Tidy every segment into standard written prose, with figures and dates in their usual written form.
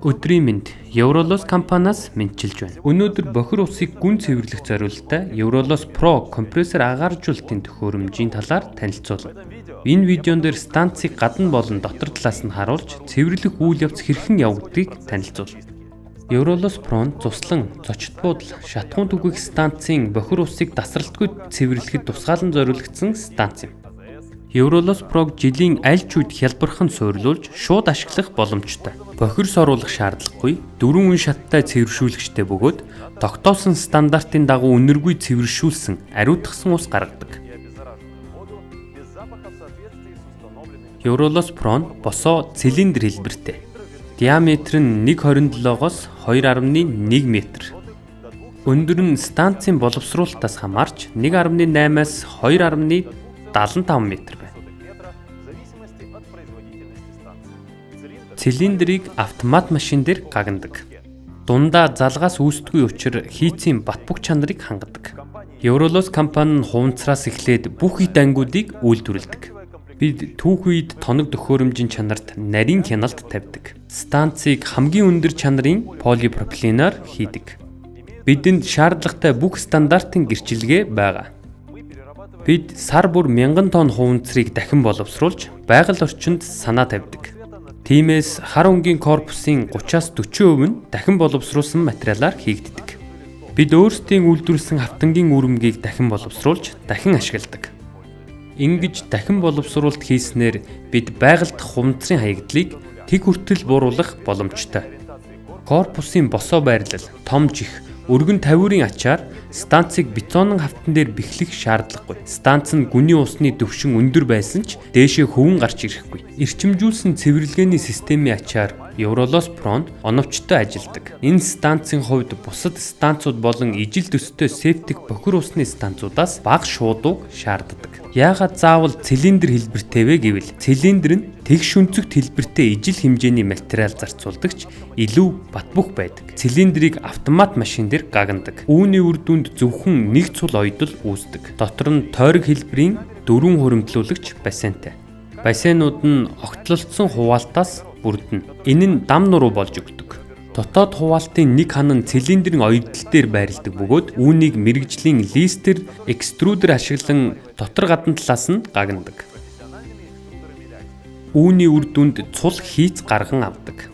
Өдрийн мэнд Евролос компаниас мэндчилж байна. Өнөөдөр бохир усыг гүн цэвэрлэх зориулттай Евролос Pro компрессор агааржуулалтын төхөөрөмжийн талаар танилцуулна. Энэ видеон дээр станцыг гадна болон дотор талаас нь харуулж цэвэрлэх үйл явц хэрхэн явагдгийг танилцуулна. Евролос Pro нь цуслан, зочид буудал, шатахуун түгээх станцын бохир усыг тасралтгүй цэвэрлэхэд тусгаалan зориулагдсан станц юм. Евролос Pro-г жилийн аль ч үед хялбархан суйрлуулж шууд ашиглах боломжтой. Бохир соруулах шаардлагагүй, дөрвөн үн шаттай цэвэршүүлэгчтэй бөгөөд тогтоосон стандартын дагуу үнэргүй цэвэршүүлсэн ариутгасан ус гаргадаг. Евролос Pro нь босоо цилиндр хэлбэртэй. Диаметр нь 1.27-оос 2.1 метр. Өндөр нь станцын боловсруулалтаас хамаарч 1.8-аас 2.75 метр байна. Цилиндрийг автомат машин дээр гагнадаг. Дундаа залгаас үүсдэггүй учир хийцийн бат бөх чанарыг хангадаг. Евролос компани нь хуванцраас эхлээд бүх эд ангиудыг үйлдвэрлэдэг. Бид түүх үед тоног төхөөрөмжийн чанарт нарийн хяналт тавьдаг. Станцыг хамгийн өндөр чанарын полипропиленаар хийдэг. Бидэнд шаардлагатай бүх стандартын гэрчилгээ байгаа. Бид сар бүр 1000 тонн хуванцрыг дахин боловсруулж байгаль орчинд санаа тавьдаг. Тиймээс хар өнгийн корпусын 30-аас 40% нь дахин боловсруулсан материалаар хийгддэг. Бид өөрсдийн үйлдвэрлэсэн хавтангийн үрэмгийг дахин боловсруулж дахин ашигладаг. Ингэж дахин боловсруулалт хийснээр бид байгальд хуванцрын хаягдлыг тэг хүртэл бууруулах боломжтой. Корпусын босоо байрлал, том чих, өргөн тавиурын ачаар станцыг бетонон хавтан дээр бэхлэх шаардлагагүй. Станц нь гүний усны түвшин өндөр байсан ч дээшээ хөвөн гарч ирэхгүй. Эрчимжүүлсэн цэвэрлэгээний системийн ачаар Евролос Pro нь оновчтой ажилладаг. Энэ станцын хувьд бусад станцууд болон ижил төстэй септик бохир усны станцуудаас бага шуудууг шаарддаг. Яагаад заавал цилиндр хэлбэртэй вэ гэвэл цилиндр нь тэгш өнцөгт хэлбэртэй ижил хэмжээний материал зарцуулдаг ч илүү бат бөх байдаг. Цилиндрийг автомат машин дээр гагнадаг. Үүний үр дүнд зөвхөн нэг цул ойдол үүсдэг. Дотор нь тойрог хэлбэрийн дөрвөн хуримтлуулагч бассейнтай. Бассейнууд нь огтлолцсон хуваалтаас бүрдэнэ. Энэ нь дам нуруу болж өгдөг. Дотоод хуваалтын нэг хан нь цилиндрийн ойдол дээр байрладаг бөгөөд үүнийг мэргэжлийн листер экструдер ашиглан дотор гадна талаас нь гагнадаг. Үүний үр дүнд цул хийц гарган авдаг.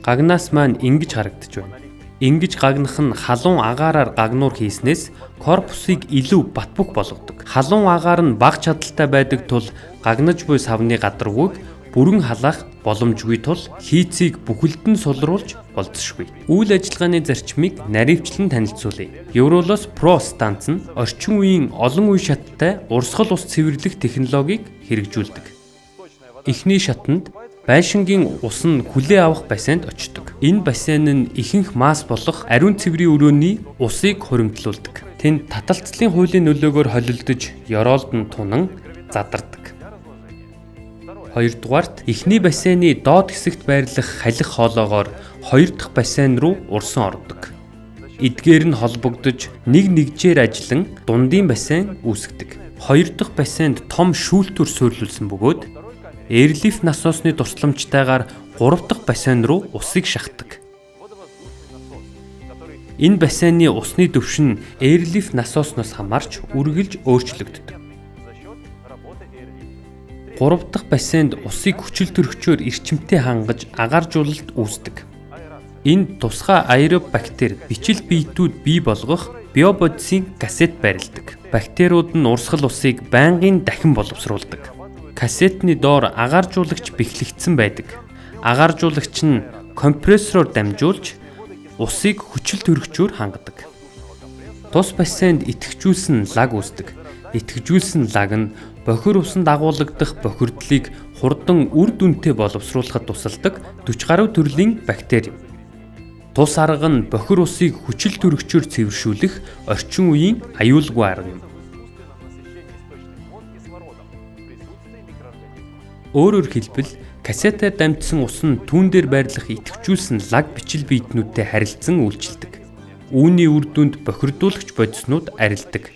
Гагнаас маань ингэж харагдаж байна. Ингэж гагнах нь халуун агаараар гагнуур хийснээс корпусыг илүү бат бөх болгодог. Халуун агаар нь бага чадалтай байдаг тул гагнаж буй савны гадаргууг бүрэн халаах боломжгүй тул хийцийг бүхэлд нь сулруулж болзошгүй. Үйл ажиллагааны зарчмыг наривчлан танилцуулъя. Евролос Pro станц нь орчин үеийн олон үе шаттай урсгал ус цэвэрлэх технологиг хэрэгжүүлдэг. Эхний шатанд байшингийн ус нь хүлээ авах бассейнд очдог. Энэ бассейн нь ихэнх масс болох ариун цэврийн өрөөний усыг хуримтлуулдаг. Тэнд таталцлын хуулийн нөлөөгөөр холилдож ёроолд нь тунан задардаг. Хоёрдугаарт эхний бассейны доод хэсэгт байрлах халих хоолоогоор хоёр дахь бассейн руу урсан ордог. Эдгээр нь холбогдож нэг нэгжээр ажиллан дундын бассейн үүсгэдэг. Хоёр дахь бассейнд том шүүлтүр суйрлуулсан бөгөөд эрлиф насосны тусламжтайгаар гурав дахь бассейн руу усыг шахдаг. Энэ бассейны усны түвшин эрлиф насосноос хамаарч үргэлж өөрчлөгддөг. Гурав дахь бассейнд усыг хүчил төрөгчөөр эрчимтэй хангаж агааржуулалт үүсдэг. Энэ тусгай аэробактери бичил биетүүд бий болгох биободисын кассет байрладаг. Бактериуд нь урсгал усыг байнгын дахин боловсруулдаг. Кассетны доор агааржуулагч бэхлэгдсэн байдаг. Агааржуулагч нь компрессороор дамжуулж усыг хүчил төрөгчөөр хангадаг. Тус бассейнд идэвхжүүлсэн лаг үүсдэг. Идэвхжүүлсэн лаг нь бохир усан дагуулагдах бохирдлыг хурдан үр дүнтэй боловсруулахад тусалдаг 40 гаруй төрлийн бактери. Тус арга нь бохир усыг хүчил төрөгчөөр цэвэршүүлэх орчин үеийн аюулгүй арга юм. Өөрөөр хэлбэл кассетаар дамжсан ус нь түүн дээр байрлах идэвхжүүлсэн лаг бичил биетнүүдтэй харилцан үйлчилдэг. Үүний үр дүнд бохирдуулагч бодиснууд арилдаг.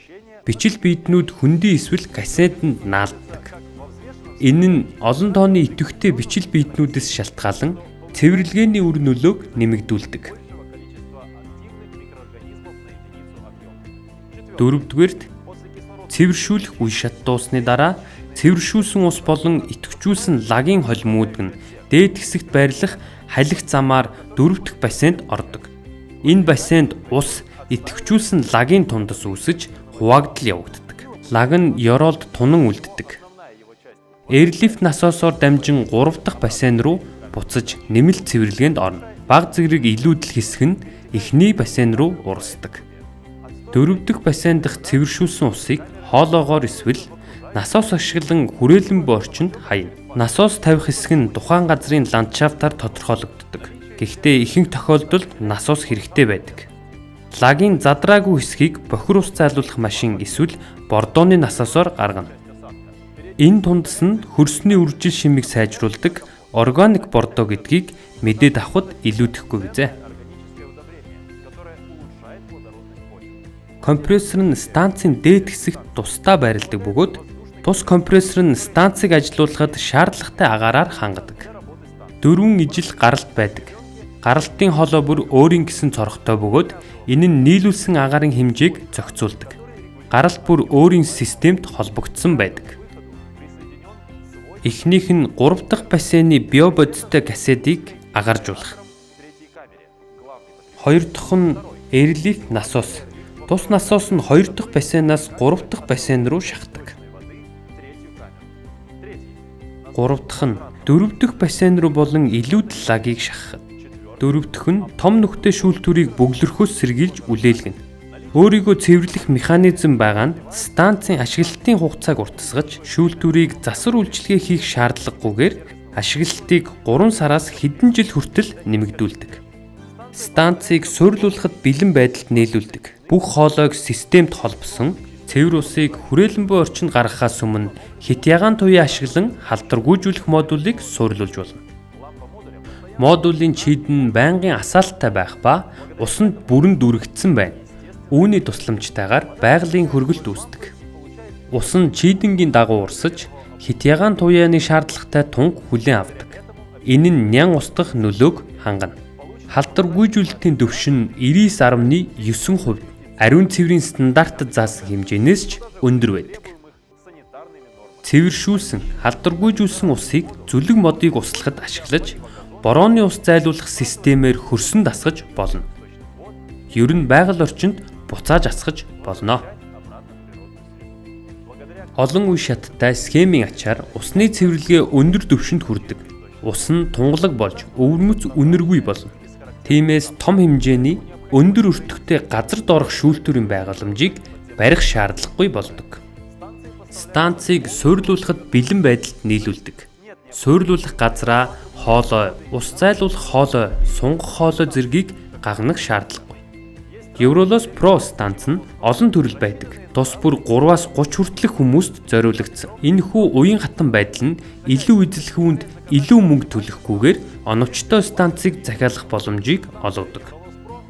Бичил биетнүүд хөндий эсвэл кассетанд наалддаг. Энэ нь олон тооны идэвхтэй бичил биетнүүдээс шалтгаалан цэвэрлэгээний үр нөлөөг нэмэгдүүлдэг. Дөрөвдүгээрт цэвэршүүлэх үе шат дуусны дараа цэвэршүүлсэн ус болон идэвхжүүлсэн лагийн холимууд нь дээд хэсэгт байрлах халих замаар дөрөв дэх бассейнд ордог. Энэ бассейнд ус идэвхжүүлсэн лагийн тундас үүсэж хуваагдал явагддаг. Лаг нь ёроолд тунан үлддэг. Эрлифт насосоор дамжин 3 дахь бассейн руу буцаж нэмэлт цэвэрлэгээнд орно. Баг зэрэг илүүдэл хэсэг нь эхний бассейн руу урсдаг. 4 дахь бассейн дах цэвэршүүлсэн усыг хоолоогоор эсвэл насос ашиглан хүрээлэн буй орчинд хаяна. Насос тавих хэсэг нь тухайн газрын ландшафтаар тодорхойлогддог. Гэхдээ ихэнх тохиолдолд насос хэрэгтэй байдаг. Лагийн задраагүй хэсгийг бохир ус зайлуулах машин эсвэл бордооны насосоор гаргана. Энэ тундас нь хөрсний үржил шимийг сайжруулдаг органик бордоо гэдгийг мэдээд авахд илүүдэхгүй бизээ. Компрессор нь станцын дээд хэсэгт тусдаа байрладаг бөгөөд тус компрессор нь станцыг ажилуулахад шаардлагатай агаараар хангадаг. 4 ижил гаралт байдаг. Гаралтын хоолой бүр өөрийн гэсэн цорхтой бөгөөд энэ нь нийлүүлсэн агаарын хэмжээг зохицуулдаг. Гаралт бүр өөрийн системд холбогдсон байдаг. Эхнийх нь 3 дахь бассейны биободистой кассетыг агаржуулах. Хоёр дахь нь эрлифт насос. Тус насос нь 2 дахь бассейнаас 3 дахь бассейн руу шахдаг. 3 дахь нь 4 дахь бассейн руу болон илүүдэл лагийг шахах. 4 дахь нь том нүхтэй шүүлтүүрийг бөглөрхөөс сэргийлж үлээлгэнэ. Өөрийгөө цэвэрлэх механизм байгаа нь станцын ашиглалтын хугацааг уртасгаж, шүүлтүүрийг засвар үйлчилгээ хийх шаардлагагүйгээр ашиглалтыг 3 сараас хэдэн жил хүртэл нэмэгдүүлдэг. Станцыг суйрлуулахад бэлэн байдалд нийлүүлдэг. Бүх хоолойг системд холбосон цэвэр усыг хүрээлэн буй орчинд гаргахаас өмнө хэт ягаан туяа ашиглан халдваргүйжүүлэх модулийг суйрлуулж болно. Модулийн чийд нь байнгын асаалттай байх ба усанд бүрэн дүүрэгдсэн байна. Үүний тусламжтайгаар байгалийн хөргөлт үүсдэг. Ус нь чийдэнгийн дагуу урсаж, хэт ягаан туяаны шаардлагатай тунг хүлээн авдаг. Энэ нь нян устгах нөлөөг хангана. Халдваргүйжүүлэлтийн түвшин 99.9%, ариун цэврийн стандартад заасан хэмжээнээс ч өндөр байдаг. Цэвэршүүлсэн, халдваргүйжүүлсэн усыг зүлэг модыг услахад ашиглаж, борооны ус зайлуулах системээр хөрсөн дасгаж болно. Ер нь байгаль орчинд буцааж асгаж болно. Олон үе шаттай схемийн ачаар усны цэвэрлэгээ өндөр түвшинд хүрдэг. Ус нь тунгалаг болж өвөрмөц үнэргүй болно. Тиймээс том хэмжээний өндөр өртөгтэй газар доорх шүүлтүүрийн байгууламжийг барих шаардлагагүй болдог. Станцыг суйрлуулахад бэлэн байдалд нийлүүлдэг. Суйрлуулах газраа хоолой, ус зайлуулах хоолой, сунгах хоолой зэргийг гагнах шаардлагагүй. Евролос Pro станц нь олон төрөл байдаг. Тус бүр 3-аас 30 хүртэлх хүмүүст зориулагдсан. Энэхүү уян хатан байдал нь илүү эзлэхүүнд илүү мөнгө төлөхгүйгээр оновчтой станцыг захиалах боломжийг олгодог.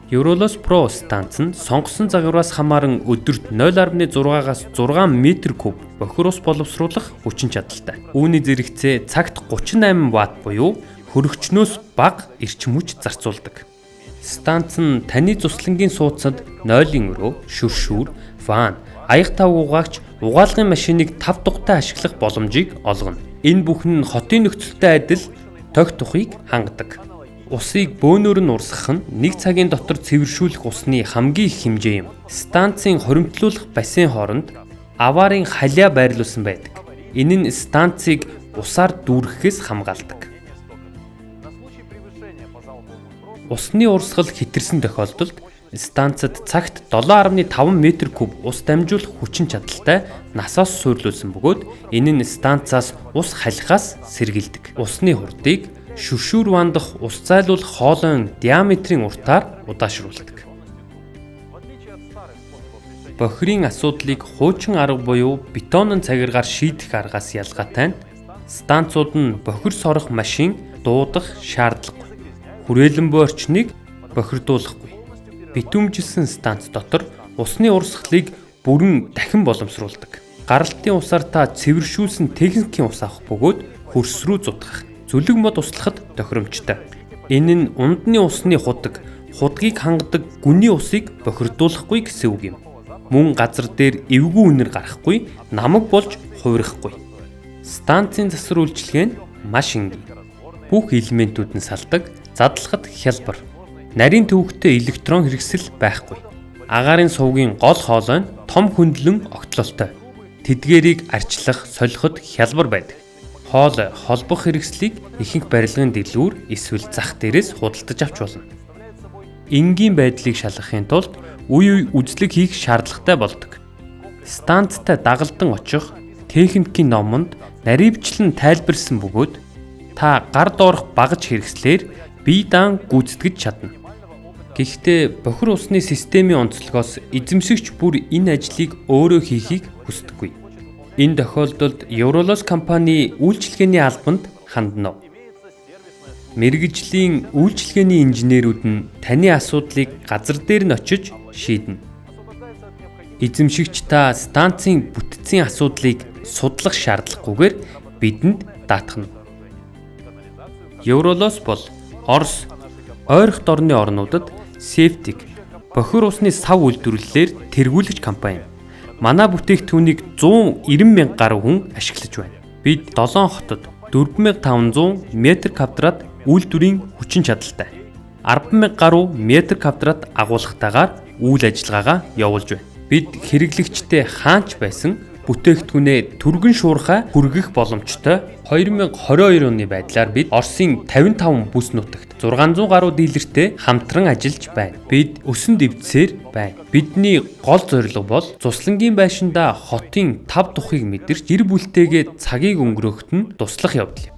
Евролос Pro станц нь сонгосон загвараас хамааран өдөрт 0.6-аас 6 метр куб бохир ус боловсруулах хүчин чадалтай. Үүний зэрэгцээ цагт 38 ватт буюу хөрөгчнөөс бага эрчим хүч зарцуулдаг. Станц нь таны цуслангийн сууцад 0-ын өрөө, шүршүүр, ван, аяга тав угаагч угаалгын машиныг 5 дугуйтай ашиглах боломжийг олгоно. Энэ бүхэн нь хотын нөхцөлтэй адил тохь тухыг хангадаг. Усыг бөөнөр нь урсгах нь нэг цагийн дотор цэвэршүүлэх усны хамгийн их хэмжээ юм. Станцын хоримтлуулах бассейн хооронд аварын халиа байрлуулсан байдаг. Энэ нь станцыг усаар дүүргэхээс хамгаалдаг. Усны урсгал хэтэрсэн тохиолдолд станцад цагт 7.5 метр куб ус дамжуулах хүчин чадалтай насос суйрлуулсан бөгөөд энэ нь станцаас ус халихаас сэргийлдэг. Усны хурдыг шүршүүр ван дах ус зайлуулах хоолойн диаметрийн уртаар удаашруулдаг. Бохирын асуудлыг хуучин арга буюу бетонын цагиргаар шийдэх аргаас ялгаатай нь станцууд нь бохир сорох машин дуудах шаардлагагүй. Хүрээлэн буй орчныг бохирдуулахгүй. Битүүмжилсэн станц дотор усны урсгалыг бүрэн дахин боломсруулдаг. Гаралтын усаар та цэвэршүүлсэн техникийн ус авах бөгөөд хөрс рүү зутгах, зүлэг мод услахад тохиромжтой. Энэ нь ундны усны худаг, худгийг хангадаг гүний усыг бохирдуулахгүй гэсэн үг юм. Мөн газар дээр эвгүй үнэр гарахгүй, намаг болж хувирахгүй. Станцын засвар үйлчилгээ нь маш энгийн. Бүх элементүүд нь салдаг, задлахад хялбар. Нарийн төвөгтэй электрон хэрэгсэл байхгүй. Агаарын сувгийн гол хоолой нь том хөндлөн огтлолтой. Тэдгээрийг арчлах, солиход хялбар байдаг. Хоол холбох хэрэгслийг ихэнх барилгын дэлгүүр эсвэл зах дээрээс худалдаж авч болно. Энгийн байдлыг шалгахын тулд үе үе үзлэг хийх шаардлагатай болдог. Станцтай дагалдан очих техникийн номонд наривчлан тайлбарласан бөгөөд та гар доорх багаж хэрэгслээр бие даан гүйцэтгэж чадна. Гэхдээ бохир усны системийн онцлогоос эзэмшигч бүр энэ ажлыг өөрөө хийхийг хүсдэггүй. Энэ тохиолдолд Евролос компани үйлчилгээний албанд хандна. Мэргэжлийн үйлчилгээний инженерүүд нь таны асуудлыг газар дээр нь очиж шийднэ. Эзэмшигч та станцын бүтцийн асуудлыг судлах шаардлагагүйгээр бидэнд даатгана. Евролос бол Орос, ойрхот орны орнуудад септик, бохир усны сав үйлдвэрлэлээр тэргүүлэгч компани юм. Манай бүтээгдэхүүнийг 190 мянга гаруй хүн ашиглаж байна. Бид 7 хотод 4500 метр квадрат үйлдвэрийн хүчин чадалтай. 10,000 гаруй метр квадрат агуулгатайгаар үйл ажиллагаагаа явуулж байна. Бид хэрэглэгчтэй хаач байсан бүтээгдэхүүнээ түргэн шуурхай хүргэх боломжтой. 2022 оны байдлаар бид Оросын 55 бүс нутагт 600 гаруй дилертэй хамтран ажиллаж байна. Бид өсөн дэвцээр байна. Бидний гол зорилго бол зуслангийн байшиндаа хотын тав тухыг мэдэрч гэр бүлтэйгээ цагийг өнгөрөөхөд нь туслах явдал юм.